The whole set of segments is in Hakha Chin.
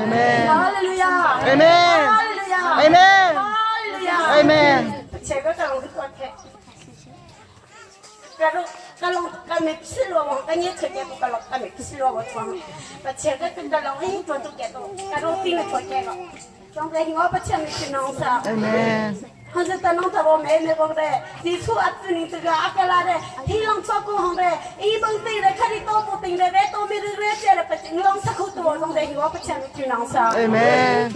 Hallelujah. Amen. Hallelujah. Amen. Hallelujah. Amen. Amen. Amen. Amen.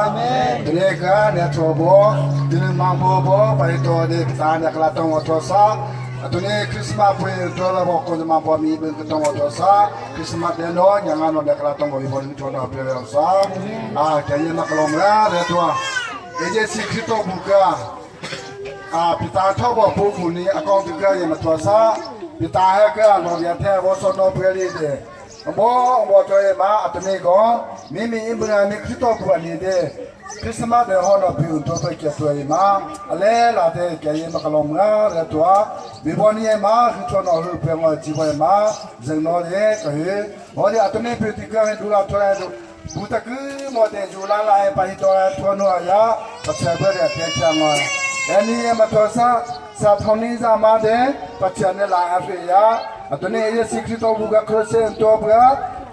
Amen. Atuni Christmas pui to la bo ko ma bo mi bu ko tong to sa Christmas de no nya nga no le kala tong bo bo to no pe sa a ke ye ma klong la re to agency Christo bu ka a pita tho bo pu khu ni akong tu ka ye ma to sa pita he ka lo ya the bo so no pe li de အမောအမောတော်ရဲ့မှာအတမေကောမိမိအင်္ဂရာနိခရစ်တော်ကူအနေတဲ့ခရစ်စမတ်တဲ့ဟောတော်ပြုတော်ပဲကျဆွေမှာအလဲလာတဲ့ကြရင်မကလုံးငါရတော့ဘီဘောနီမှာခရစ်တော်ဟူပြေငါជីဝမှာဇင်နော်ရဲ့ကဟေဟောဒီအတမေပြုတိကရဒူလာတော်ရဘူတကမောတဲ့ဂျူလာလာပါဟီတော်ထွန်းနော်ရပချဘရတဲ့ချာငါအနီယမတော်စာစာထုံနေစားမတဲ့ပချာနေလာအဖေယာ အတနေရစီခရစ်တော်ဘူကခရစ်စင်တော်ဘ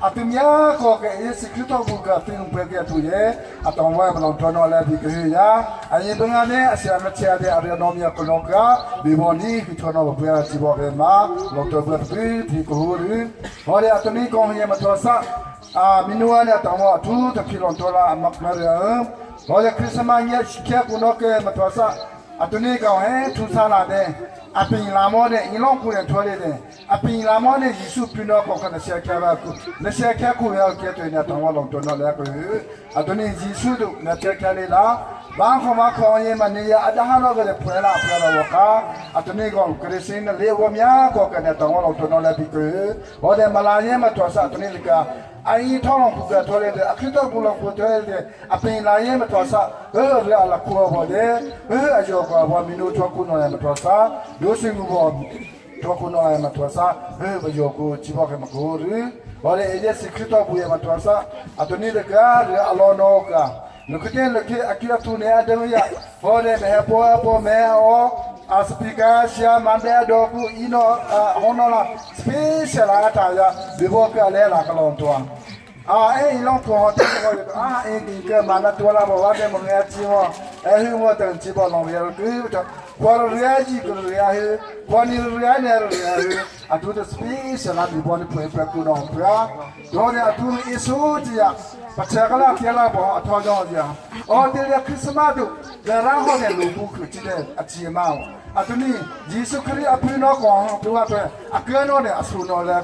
အတမြာကိုကယေရှုခရစ်တော်ကတင်ပွေကတူရဲ့အတော်ဝဲဘလောင်တော်တော်လည်းဒီကရရာအရင်ကလည်းအဆီယမချရတဲ့အရနောမြကလောကဘီဘောနီခရစ်တော်ဘွယ်စီဘောကမာလောတော်ဘွယ်ဒီကိုဟူဟောရအတမီကောင်ရမတော်ဆာအာမီနူဝနဲ့တောင်အထူးတဖီလွန်တော်လာမကမရဟောရခရစ်စမန်ရဲ့ချက်ကနောကေမတော်ဆာအတနီကောင်ဟဲထူဆာလာတဲ့အပင်လာမောတဲ့အင်းလုံးကိုရထွေးတဲ့အပင်လာမောတဲ့ယေရှုပြနောကောကနရှက်ခဲပါကုနရှက်ခဲခုရောက်ကျတဲ့နေတောင်းလောင်တော်နော်လဲကိုအတနီယေရှုတို့နတဲ့ခဲလေးလားဘာခမခေါ်ရင်မနေရအတဟနောကလည်းဖွဲလာဖွဲတော့ကအတနီကောင်ခရစ်စင်လေဝမြာကောကနေတောင်းလောင်တော်နော်လဲပြီးကိုဟောတယ်မလာရင်မတော်ဆအတနီလကအင်ထောင်းလောင်ခုကထော်လေအခရစ်တော်ဘူလောင်ခုထော်လေအပင်လာရင်မတော်ဆဟဲရလာခုဘောလေဟဲအယောကဘောမီနိုထောခုနော်မတော်ဆဒိုးစင်ဘောထောခုနော်မတော်ဆဟဲဘယောကိုချိဘောကမကိုရဘောလေအေစီခရစ်တော်ဘူရမတော်ဆအတနီလကအလောနောကနကတဲ့လကေအကိရတူနေအတမယဘောလေမေပေါ်ပေါ်မေအောအစပီကာရှာမန်တဲ့တော့ကူအီနိုဟောနော်လာစပယ်ရှယ်လာတာရဒီဘောကလဲလာကလောင်တော့အာအဲ့လောင်တော့တဲ့ကောအာအဲ့ဒီကမနာတော်လာဘောဝတဲ့မငယ်ချီမောအဲ့ဟိမောတန်ချီဘောလောင်ရကူတော့ကွာရရကြီးကရရဟေကွာနီရရနေရရဟေအတူတစပယ်ရှယ်လာဒီဘောနိဖွေပကူနော်ပြတော့ရအတူအဆူကြီးပချက်ကလာပြလာဘောအထောကြောင့်ကြာအော်တဲ့ခရစ်စမတ်တို့ရာဟောတဲ့လူဘူးခချတဲ့အချီမောင်အတူနီယေရှုခရစ်အဖေနော်ကောင်တို့အတွက်အကဲနော်နဲ့အဆူနော်လဲန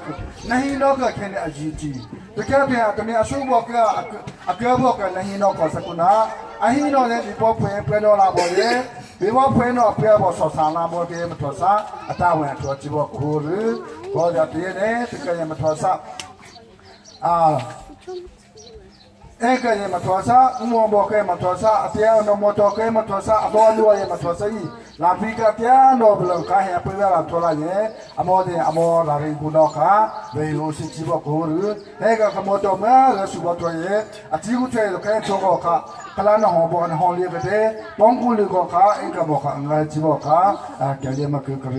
ဟိနော်ကခဲနဲ့အကြီးကြီးတကယ်ပြန်အတူနီအဆူဘောကအကဲဘောကနဟိနော်ကစကုနာအဟိနော်နဲ့ဒီဘောဖွင့်ပွဲတော်လာပေါ်လေဒီဘောဖွင့်တော့ပြဘောဆောဆာလာဘောတဲ့မတော်စာအတဝင်တော်ကြည့်ဘောကိုရဘောကြတည်းနဲ့တကယ်မတော်စာအာ အဲ့ကရမတော်စာဥမောဘောကဲမတော်စာအတရားနမောတော်ကဲမတော်စာအတော်လူရမတော်စာဤလာဖီကတရားတော်ဘလကဟဲပွေလာတော်လာရဲ့အမောတဲ့အမောလာရင်ကုတော့ခါဝေလို့ရှိကြည့်ဘောကိုရဟဲကခမောတော်မဲရစုဘောတော်ရဲ့အကြည့်ခုထဲကဲချောခါကလာနဟောဘောနဟောလေးကတဲ့ပေါင်းကူလူကခါအင်ကဘောခငါကြည့်ဘောခါအကဲရမကကရ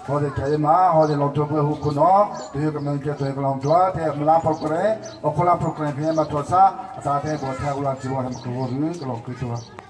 ဟောတဲ့ကဲမဟောတဲ့လောက်တော့ဘဟုကုနော်ဒီကမန်ကတဲ့ကလောင်တော့တဲ့မလာပေါကရဲအခလာပရိုဂရမ်ဖေမတော်စာအသာတဲ့ဘောထားဦးလာကြည့်ဘောဟမ်ကိုရကလောကတူ။